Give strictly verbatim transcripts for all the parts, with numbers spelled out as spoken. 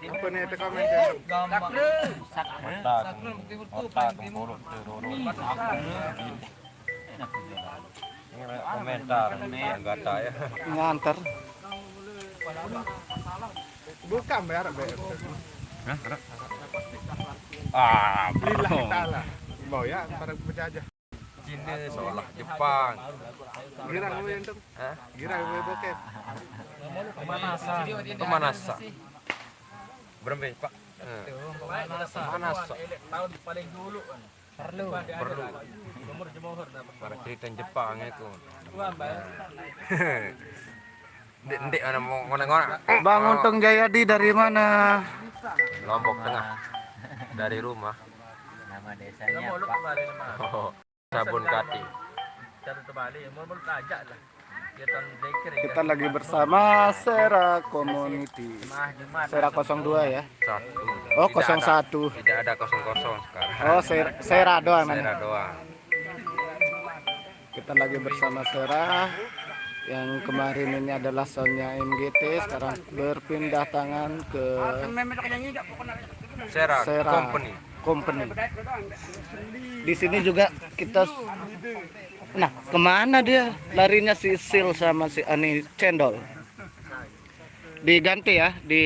Apa nih, itu komen? Otak, otak, tengkuruk, tengkuruk. Ini komentar, yang gata ya. Nganter. Bukan bayar, B F. Hah? Ah, lillahi ta'ala. Mau ya, para penjajah. Cina seolah Jepang. Girang apa yang tuh? Hah? Girang apa bokep? Pemanasan. Pemanasan. Berembe, Pak. Eh. Pemanasan. Tahun paling dulu. Perlu. Perlu. Para cerita Jepang itu. Ndik, ndik, mana mau ngonek-ngonek. Bang Untung Jayadi dari mana? Lombok Tengah. Dari rumah. Nama desanya Pak. Oh, Sabun Kati. Cara terbalik, mau, mau ajak lah. Dia tahun zikir ya. Kita lagi bersama Sera Community. Jemaah Jumat. Sera kosong dua ya. Satu. Oh, tidak ada, kosong satu. Tidak ada kosong kosong sekarang. Oh, Ser-, Sera doang. Sera doang. Kita lagi bersama Sera yang kemarin ini adalah soundnya M G T, sekarang berpindah tangan ke Sera Sera Company. Company. Di sini juga kita, nah, kemana dia larinya si Sil sama si Ani Cendol? Diganti ya, di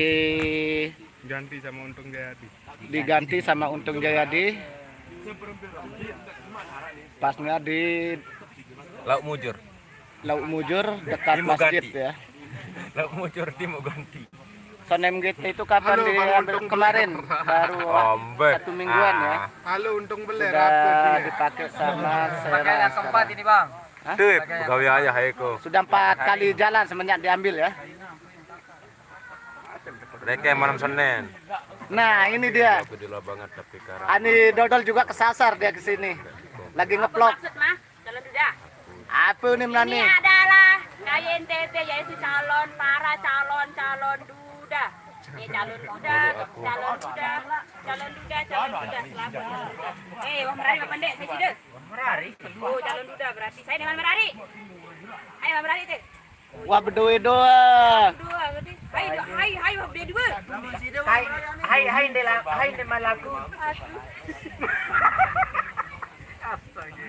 Ganti sama Untung Jayadi. Diganti sama Untung Jayadi. Pasnya di Lauk Mujur. Lauk Mujur dekat Di masjid Mugati. Ya. Lauk Mujur di Mugati. Sound M G T itu kapan Halo, Bang diambil? Untung kemarin, Beler. Baru Ombe. Satu mingguan ya. Ah. Halo, Untung Beler, sudah apa dia? Dipakai sama Sera. Pakai yang keempat sekarang. Ini, Bang. Hah? Tuh, pegawai ayah eko. Sudah empat kali jalan semenjak diambil ya. Reke malam Senin. Nah, ini dia. Aku di Labangan tapi karang. Ani Dodol juga kesasar dia ke sini. Lagi ngeplok. Maksud, Mas? Calon duda. Apa nih, Melani? Ini adalah K Y N T T, yaitu calon, para calon, calon duda. Ini calon duda, calon duda, calon duda, calon duda. Selamat. Eh, wong merari apa ndek? Saya sida. Merari. Oh, calon duda berarti. Saya dengan merari. Ayo, merari, teh. Wah, bedoe doang. Dua berarti. Hai, hai, hai, wah, dia dua. Hai, hai, hai, ndek la-, hai, ndek malaku. Aduh. Astaga.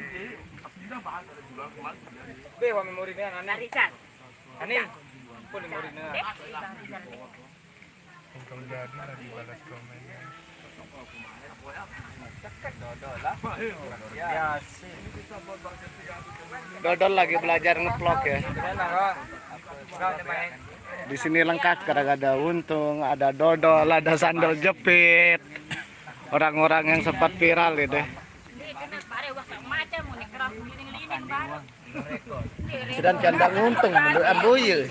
Be, wah, memori ni, Ani. Tarikan. Ani, pun memori ni. Untung Jayadi lagi balas komennya. Dodol lagi belajar ngeplok ya. Di sini lengkap sekarang, ada Untung, ada Dodol, ada sandal jepit. Orang-orang yang sempat viral gitu. Sedangkan Bang Untung menurut Amboye.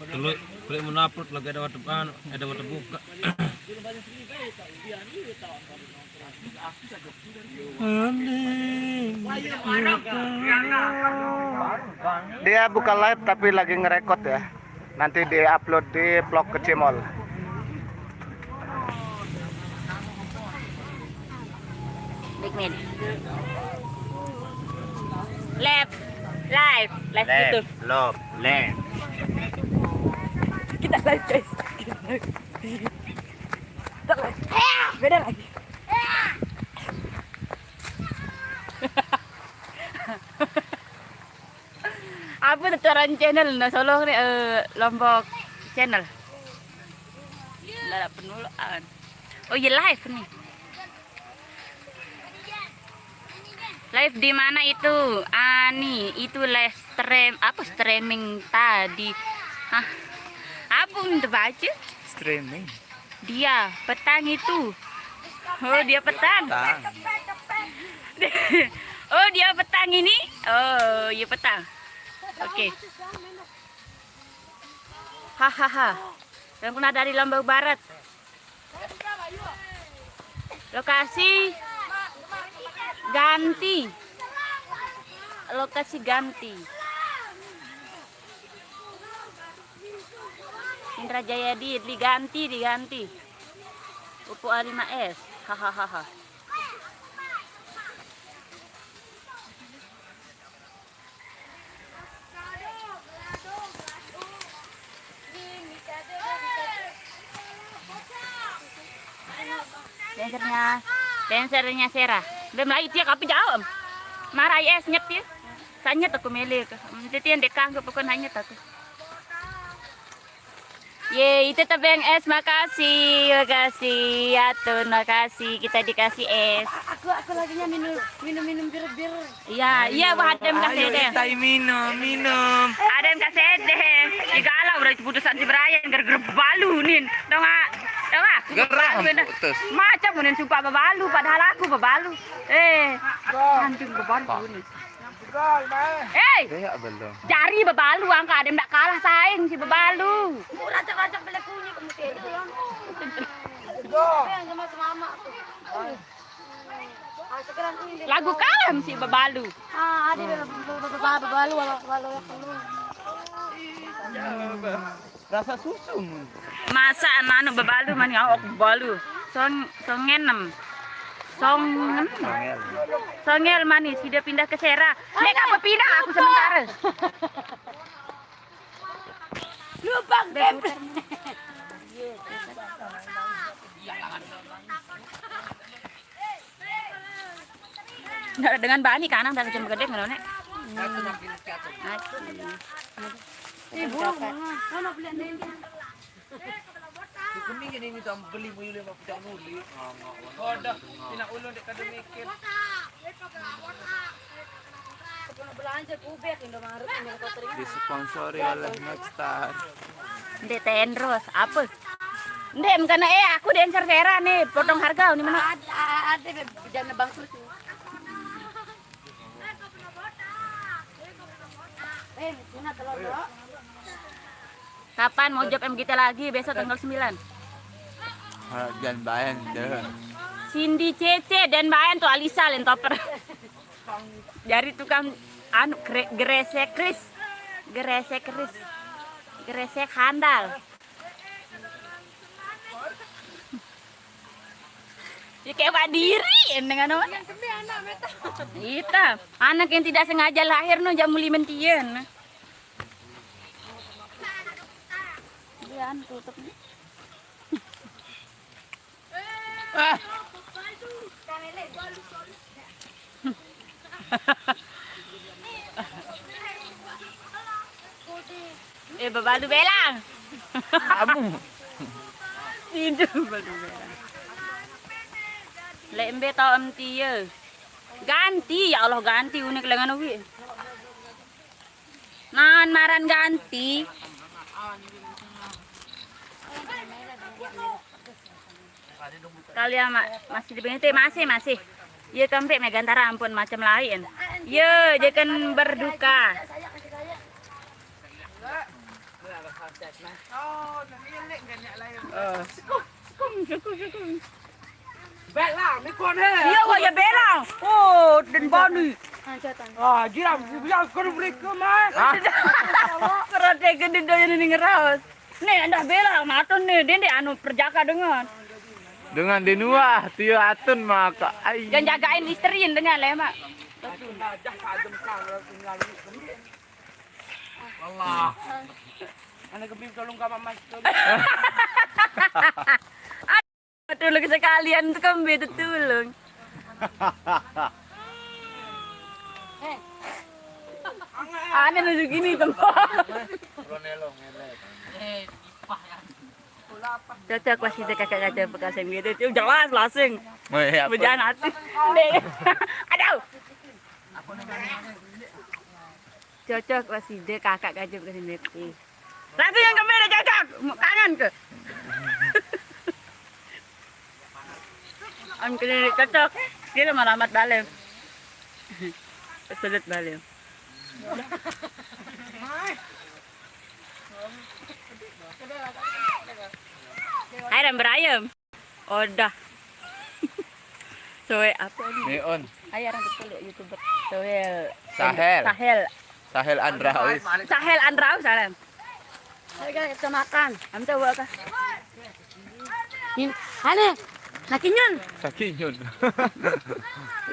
Dulu, klik mau upload lagi ada waktu, anu, ada waktu buka. Dia buka live tapi lagi ngerekod ya. Nanti di-upload di vlog kecimol. Big Min. Live, live, live YouTube. Love, live. Kita live, guys. Kita live. Kita live. Beda lagi. Apa tu orang channel na Solong ni, eh, Lombok channel. Ndak ada penulaan. Oh, iya, live ni. Live di mana itu? Ani, itu live stream, apa streaming tadi? Hah? Apa minta baca? Streaming. Dia petang itu. Oh, dia petang. Petang. Oh, dia petang ini. Oh, iya petang. Oke. Hahaha. Yang kena dari Lombok Barat. Lokasi ganti. Lokasi ganti. Indra Jayadi diganti, diganti. Pupuk A lima S. Hahaha. Dancernya, dancernya Sera. Belum lagi dia, tapi jauh. Marah es nyet dia. Sanyet aku mele ke. Nanti dia ndek kanggo pokoknya hanyet aku. Ye, itu tebeng es, makasih, makasih. Ya Tun, makasih. Kita dikasih es. Aku aku laginya minum minum minum bir bir. Iya, iya, wah, ada yang kasih deh. Tai minum, minum. Ada yang kasih deh. Digalau udah keputusan si Brian gara-gara bebalu nih. Tau nggak? Tau nggak? Gerah. Bebalu, putus. Macam nih sumpah bebalu, padahal aku bebalu. Eh, anjing bebalu nih. Hei, kayak belum. Jari bebalu angka ada yang ndak kalah saing si bebalu. Racak-racak beli kunyit mesti itu. Yang sama semama. Lagu kalem si bebalu. Ah, ada bebalu walau walau ya perlu. Rasa susu. Masa anu bebalu mani awak bebalu. Song song enem. Song enem. Songel mani sudah pindah ke Sera. Nek apa pindah aku sementara. Lubang bebek. Ndak dengan bani kanang dari jam gede ngono nek. Ibu, mana beli ini? Kami gini ini tak beli mau lima puluh nuli. Waduh, ina ulun dek kada mikir. Belanja kubek Indomaret Indomaret. Disponsori oleh Nexstar. Ndek tenros apa? Ndek mengkana eh aku dancer Sera nih, potong harga nih mana? Ada ada jana bangkrut. Kapan mau job M G T lagi? Besok tanggal sembilan. Jangan bayang deh. Cindy Cece dan Bayan tuh Alisa yang topper. Dari tukang anu gre- gresek Kris. Gresek Kris. Gresek handal. Ya kayak Pak Diri dengan apa? Kita anak yang tidak sengaja lahir no jam lima tian. Iya, anu tutup. Ah. Eh, bebalu belang. Kamu. Itu bebalu belang. Lek embe tau em tie. Ganti, ya Allah, ganti unik lengan wi. Nan maran ganti. Kali ya, Mak, masih di Bente, masih, masih. Iya, kempek megantara ampun macam lain. Iya, dia kan berduka. Belang, ni kon he. Iya, wah ya belang. Oh, dan bani. Ah, jiram, bilang kau mereka mah. Kerode gede doyan ini ngeraus. Nih, anda belang, matun nih, dia nih anu perjaka dengan. Dengan dinuah, tio atun maka. Ai. Dan jagain istriin dengan lemak. Lelah. Anak kembing tolong kamu mas. Tulung sekalian tuh kembe tuh tulung. Aneh lu gini tempat. Cocok masih dek kakak ngajar bekas yang gitu. Itu jelas langsung. Oh, iya, apa? Berjalan hati. Dek. Aduh. Cocok masih dek kakak ngajar bekas yang gitu. Langsung yang kemana cocok? Kangen ke? Am kene cocok. Dia mah alamat balik. Kesulit balik. Hai, dan berayam. Odah. Soe apa nih? Neon. Ayo orang betul YouTuber. Soe Sahel. Sahel. Sahel Andraus. Sahel Andraus, salam. Ayo guys, kita makan. Am coba ka. Nin, ane. Nakinyun. Sakinyun.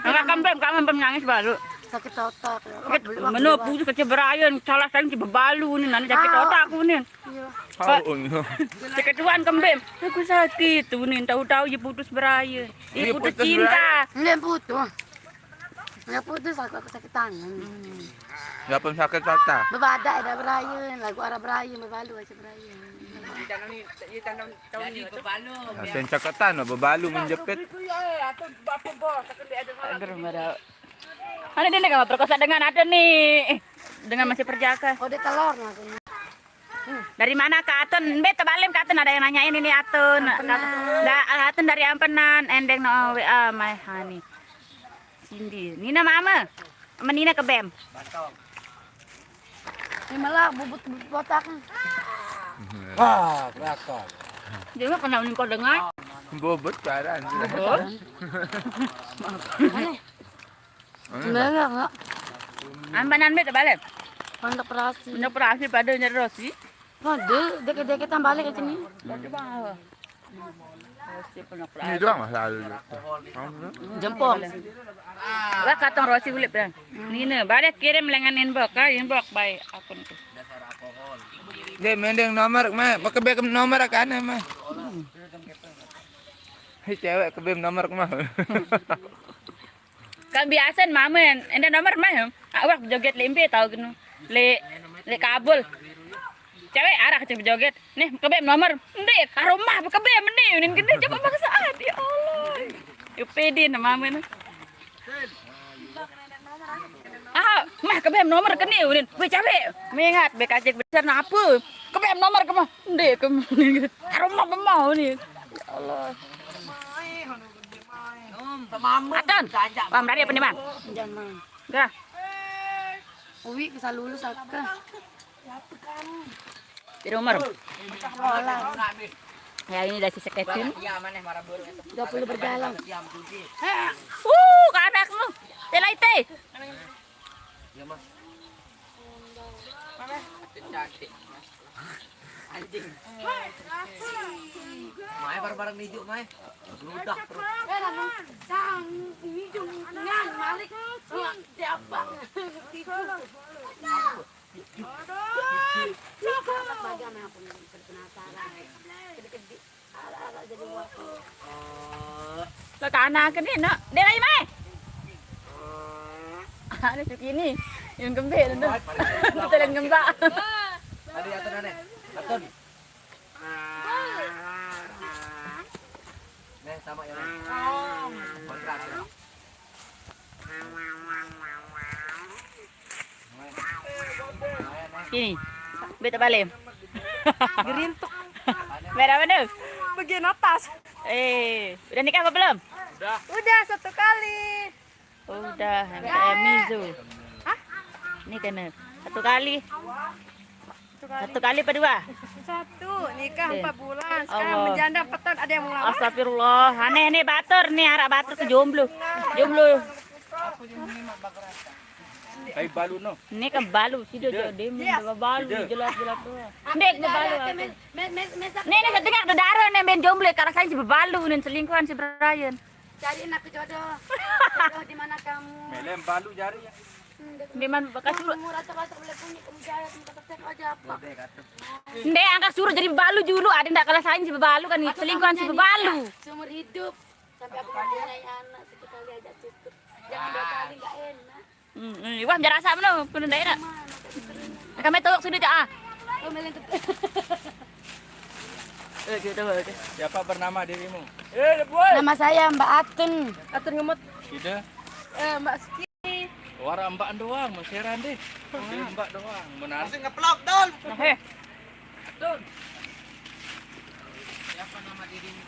Angkat kempem, kamu kempem nangis baru. Sakit otak. Sakit menopu kecil berayon, salah saya bebalu nih, nanti sakit otak aku nih. Iya. Taun. Seketuan kembem. Aku sakit tuh nih, tahu-tahu ya putus beraye. Iya, putus cinta. Nggih putus. Nggih putus aku, aku sakit tangan. Nggih pun sakit patah. Bebadak ada beraye, lagu arah beraye, bebalu aja beraye. Jadi bebalu. Nah, sing caketan bebalu menjepit. Aduh, marah. Mana dia nih kalau perkosa dengan ada nih. Dengan masih perjaka. Oh, dia telur lagunya. Dari mana Kak Atun? Mbe tebalem Kak Atun, ada yang nanyain ini Atun. Ampenan. Da, Atun dari Ampenan, endeng no W A my honey. Cindy. Nina mama. Sama Nina ke bem. Ini malah bubut, bubut botak. Wah, kelakar. Dia mah kena uning kau dengar. Bobot paran. Bobot. Mana? Mana, Kak? Ampenan mbe tebalem. Untuk perasi. Untuk perasi pada nyari Rosi. Waduh, deket-deket tambah balik ke sini. Ini doang masalah lu. Jempol. Wah, katong Rosi ulip ya. Nina, balik kirim lengan inbox, ah, inbox by akun tuh. Dia mending nomor mah, pakai backup nomor kan mah. Hei, cewek ke bem nomor mah. Kan biasen mamen, enda nomor mah. Awak joget lembe tau genu. Le, le kabul. Cewek arah kecil joget. Nih, ke bem nomor. Nde, karo mah ke bem nih, unin gede coba maksa. Ah, ya Allah. Yo pede nama mamen. Ah, mah ke bem nomor kene unin. Weh, cewek. Mengat be kacek besar napa? Ke bem nomor ke mah. Nde, ke karo mah mau nih. Ya Allah. Atan, pam dari apa nih, Bang? Jaman. Dah. Uwi bisa lulus aku. Di nomor. Sekolah. Ya, ini udah si seketin. Dua puluh berjalan. Uh, ke anak lu. Telai teh. Iya, Mas. Cantik, Mas. Anjing. Mae bareng-bareng nijuk, Mae. Geludak terus. Sang nijuk ngan malik. Siapa? Aduh. Penasaran. Gede-gede. Lo tanah ke ni, nak. Dia lagi mai. Ada cuki ni. Yang gembel tu. Betul yang gembak. Tadi atun aneh. Atun. Nih, sama ya. Kontrak. Sini. Beta balik. Gerintuk. Merah mana? Bagian atas. Eh, udah nikah apa belum? Udah. Udah satu kali. Udah, M P M Mizu. Hah? Ini kena satu kali. Satu kali apa dua? Satu, nikah empat bulan. Sekarang menjanda empat tahun, ada yang mau lamar? Astagfirullah. Aneh nih batur nih, arak batur ke jomblo. Jomblo. Kayak balu no. Ini kan balu sih dia dia balu jelas-jelas tuh. Ndek balu. Nih nih setengah ada darah nih main jomblo karena saya si bebalu nih selingkuhan si Brian. Cari anak jodoh. Jodoh di mana kamu? Melem balu jari ya. Di mana bekas dulu. Umur atau rasa boleh punya kamu jaya kamu tetap aja apa? Ndek angkat suruh jadi bebalu dulu, ada ndak kalah saing si bebalu kan selingkuhan si bebalu. Seumur hidup sampai aku punya anak satu kali aja cukup. Jangan dua kali nggak enak. Hmm, hmm. Wah, jarasa meno pun daerah. Kami tolok sudah ah. Eh, kita balik. Siapa bernama dirimu? Eh, boy. Nama saya Mbak Atun. Atun ngemut. Ide? Eh, Mbak Ski. Wara Mbak doang, Mas Heran deh. Mbak doang, menarik. Masih ngeplok, Dul. Nah, eh. Atun. Siapa nama dirimu?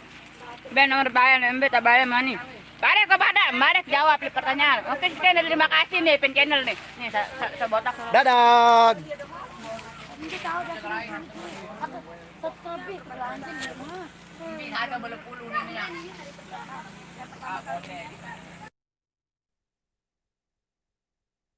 Ben nomor bayar, embe tak bayar mani. Barek ke pada, barek jawab di pertanyaan. Oke, sekian dan terima kasih nih, pin channel nih. Nih, sa sa sabotak. Dadah. Ini ada melepulu nih, nih, ya. Ah, boleh.